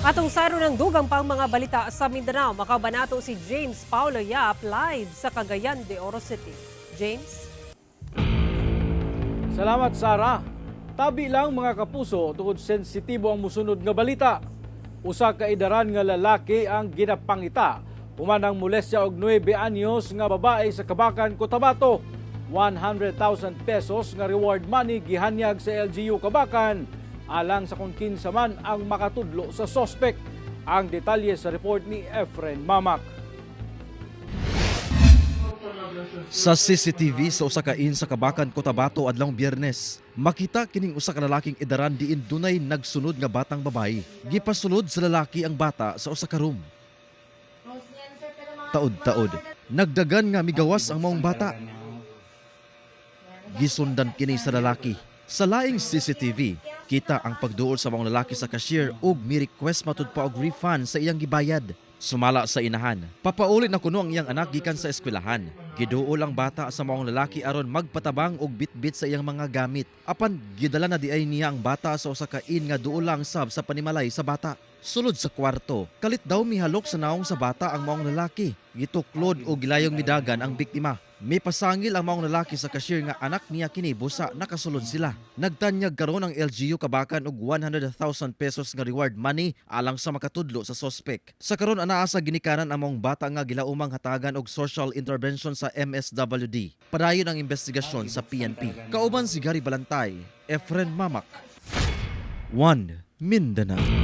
Atong sayron ng dugang pang mga balita sa Mindanao. Makauban nato si James Paulo Yap live sa Cagayan de Oro City. James? Salamat, Sara. Tabi lang, mga kapuso, tungod sensitibo ang musunod nga balita. Usa ka idaran nga lalaki ang ginapangita human ang molestya og 9 anyos nga babae sa Kabacan, Cotabato. 100,000 pesos nga reward money gihanyag sa LGU Kabacan alang sa kung kinsa man ang makatudlo sa sospek. Ang detalye sa report ni Efren Mamak. Sa CCTV sa usa ka inn sa Kabacan, Cotabato adlawng Biyernes, makita kining usa ka lalaking idaran diin dunay nagsunod nga batang babayi. Gipasulod sa lalaki ang bata sa usa ka room. Taod-taod, nagdagan nga migawas ang maong bata. Gisundan kini sa lalaki. Sa laing CCTV, kita ang pagduol sa maong lalaki sa cashier ug mi-request matud pa og refund sa iyang gibayad. Sumala sa inahan, papauli na kuno ang iyang anak gikan sa eskwelahan. Giduol ang bata sa maong lalaki aron magpatabang og bitbit sa iyang mga gamit. Apan gidala na diay niya ang bata sa usa ka inn nga duol lang sab sa panimalay sa bata. Sulod sa kwarto, kalit daw mihalok sa naong sa bata ang maong lalaki. Gituklod og gilayong midagan ang biktima. May pasangil ang maong lalaki sa cashier nga anak niya kini busa nakasulod sila. Nagtanyag karon ang LGU Kabacan og 100,000 pesos nga reward money alang sa makatudlo sa sospek. Sa karon, anaa sa ginikanan ang maong bata nga gilaumang hatagan og social intervention sa MSWD. Padayon ang investigasyon sa PNP. Kauban si Gary Balantay, Efren Mamak. 1 Mindanao.